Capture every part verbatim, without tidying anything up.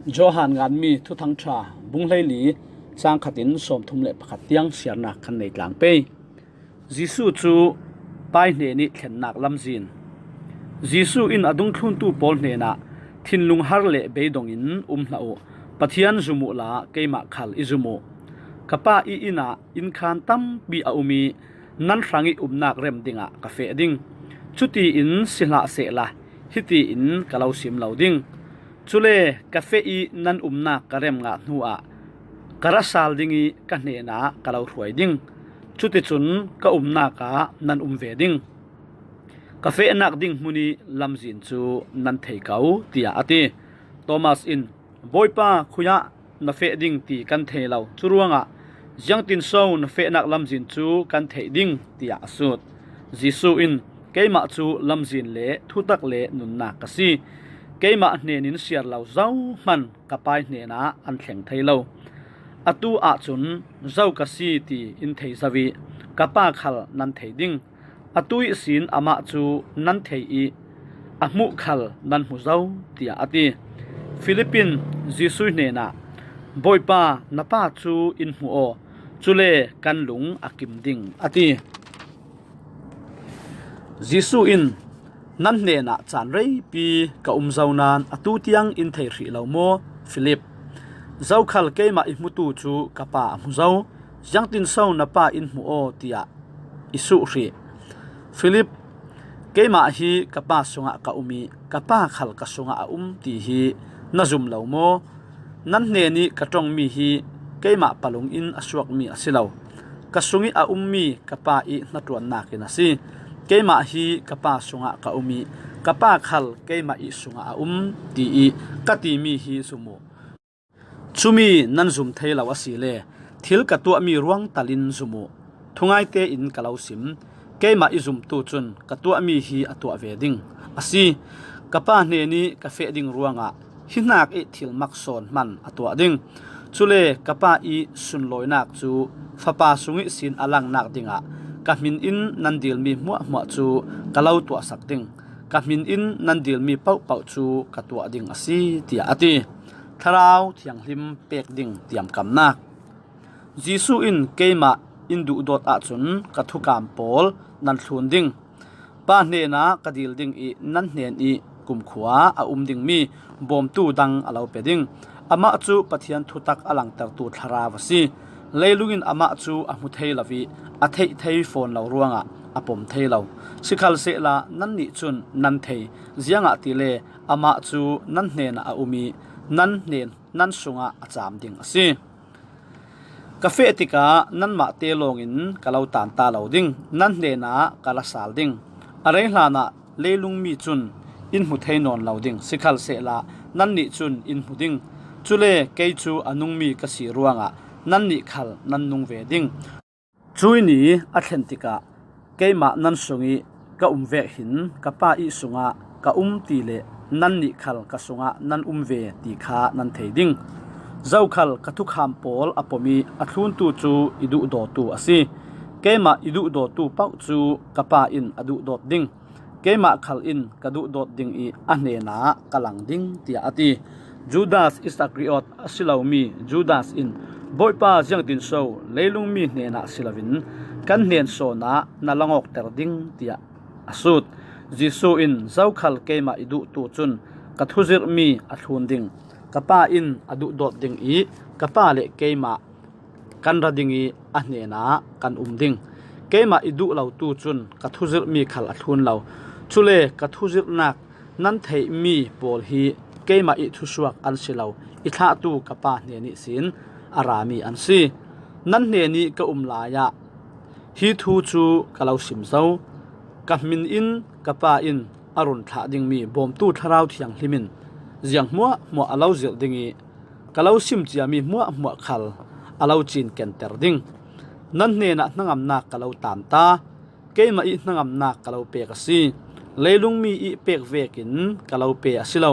Johan nganmi Thuthang Ṭha bung hleili, cang khatin sawmthum le pakhat tiang siarnak kan nei tlang pei. Jesuh cu Pa ih hnenih thlennak lamzin. Jesuh in a dungthluntu pawl hnenah, "Thinlung har le beidong in um hlah uh. Pathian zum uhla keimah khal i zum uh. Ka Pa ih inn ah innkhan tampi a um ih nan hrangih umnak rem dingah ka feh ding. Cutiin si hlah sehla, hitiin ka lo sim lo ding. Cule ka feh ih nan umnak ka rem ngah hnuah ka ra sal ding ih ka hnenah ka lo hruai ding. Cuticun ka umnak ah nan um ve ding. Ka fehnak ding hmun ih lamzin cu nan thei ko," tiah a ti. Thomas in, "Bawipa, khuiah na feh ding ti kan thei lo. Curuangah, 'Ziangtinso na fehnak lamzin cu kan theih ding?' tiah a sut." Jesuh in, "Keimah cu lamzin le thutak le nunnak ka si. Keimah hnenin siar lo zohman ka Pa ih hnenah an thleng thei lo. Atu ahcun zo ka si ti in thei zo ih ka Pa khal nan thei ding. Atu ihsin amah cu nan thei ih a hmuh khal nan hmu zo," tiah a ti. Filip in Jesuh hnenah, "Bawipa, na Pa cu in hmu aw, cule kan lung a kim ding," a ti. Jesuh in, "Nan hnenah caan reipi ka um zo nain atu tiang in thei hrih lo maw, Filip? Zokhal keimah i hmutu cu ka Pa a hmu zo. 'Ziangtinso na Pa in hmu aw,' tiah i suh hrih? Filip, keimah hi ka Pa sungah ka um ih ka Pa khal ka sungah a um ti hi na zum lo maw? Nan hnenih ka ṭongmi hi keimah palung in a suakmi a si lo. Ka sungih a ummi ka Pa ih hnaṭuannak in a si. Keimah hi ka Pa sungah ka um ih ka Pa khal keimah ih sungah a um, tiih ka timi hi zum uh. Cumi nan zum thei lo asile, thil ka tuahmi ruang talin zum uh. Thungai tein ka lo sim, keimah i zumtu cun ka tuahmi hi a tuah ve ding a si. Ka Pa hnenih ka feh ding ruangah hi hnak ih thil mak sawn hman a tuah ding. Cule ka Pa ih sunlawinak cu Fapa sung ihsin a langnak dingah ka hmin in nan dilmi hmuahhmuah cu ka lo tuahsak ding. Ka hmin in nan dilmi pohpoh cu ka tuah ding a si," tiah a ti. Thlarau Thianghlim pek ding tiamkamnak. Jesuh in, "Keimah in duhdawt ahcun ka thukam pawl nan thlun ding. Pa hnenah ka dil ding ih nan hnen ih kumkhua a um dingmi bawmtu dang a lo pe ding. Amah cu Pathian thutak a langtertu Thlarau a si. Leilung in amah cu a hmu thei lo ih a theih thei fawn lo ruangah a pom thei lo. Sikhalsehla nannih cun nan thei, ziangahtile amah cu nan hnenah a um ih nan hnen, nan sungah a caam ding a si. Ka feh tikah nanmah te lawngin ka lo tanta lo ding, nan hnenah ka ra sal ding. A rei hlanah leilungmi cun in hmu thei nawn lo ding, sikhalsehla nannih cun in hmu ding. Cule kei cu a nungmi ka si ruangah nannih khal nan nung ve ding. Cuih ni a thlen tikah keimah nan sungih ka um vek hin ka Pa ih sungah ka um ti le nannih khal ka sungah nan um ve ti kha nan thei ding. Zokhal ka thukham pawl a pom ih a thluntu cu i duhdawtu a si. Keimah i duhdawtu paoh cu ka Pa in a duhdawt ding. Keimah khal in ka duhdawt ding ih a hnenah ka lang ding," tiah a ti. Judas Iskariot a si lomi Judas in, "Bawipa, ziangtinso leilungmi hnenah si loin kan hnen sawnah na langawkter ding?" tiah a sut. Jesuh in, "Zokhal keimah i duhtu cun ka thuzirhmi a thlun ding. Ka Pa in a duhdawt ding ih ka Pa le keimah kan ra ding ih a hnenah kan um ding. Keimah i duh lotu cun ka thuzirhmi khal a thlun lo. Cule ka thuzirhnak nan theihmi pawl hi keimah ih thusuak an si lo, i thlahtu ka Pa hnen ihsin a rami an si. Nan hnenih ka um lai ah hi thu cu ka lo sim zo. Ka hmin in ka Pa in a run thlah dingmi bawmtu Thlarau Thianghlim in ziang hmuahhmuah a lo zirh ding ih ka lo sim ciami hmuahhmuah khal a lo cinkenter ding. Nan hnenah hnangamnak ka lo tanta, keimah ih hnangamnak ka lo pek a si. Leilungmi ih pek vekin ka lo pe a si lo.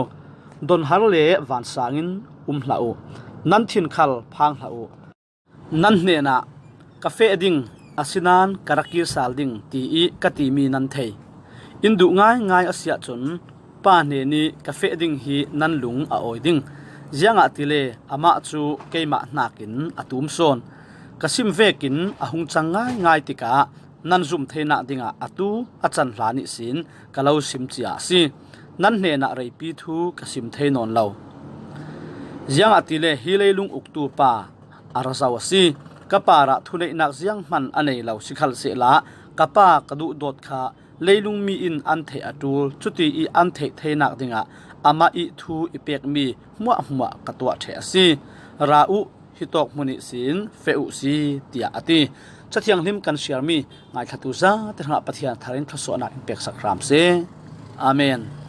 Donhar le vansang in um hlah uh. Nan thin khal phang hlah uh. Nan hnenah, 'Ka feh ding, asinain ka ra kir sal ding,' tiih ka timi nan thei. In duh ngaingai a si ahcun Pa hnenih ka feh ding hi nan lung a awi ding. Ziangahtile amah cu keimah hnakin a tum sawn. Ka sim vekin a hung cang ngaingai tikah nan zum theinak dingah a tu a can hlan ihsin ka lo sim cia a si. Nan hnenah reipi thu ka sim thei nawn lo. Ziangahtile hi leilung uktu pa a ra zo a si. Ka parah thuneihnak zianghman a nei lo sikhalsehla ka pa ka duhdawt kha leilung mi in an theih a ṭul, cuti ih an theih theinak dingah amah ih thu i pekmi hmuahhmuah ka tuah ṭheh a si. Ra uh, hitawk hmun ihsin feh uh si, tiah a ti. Cathianghlim kan siarmi ngaithlatu zate hrangah Pathian thar in thluasuahnak in peksak hram seh. Amen.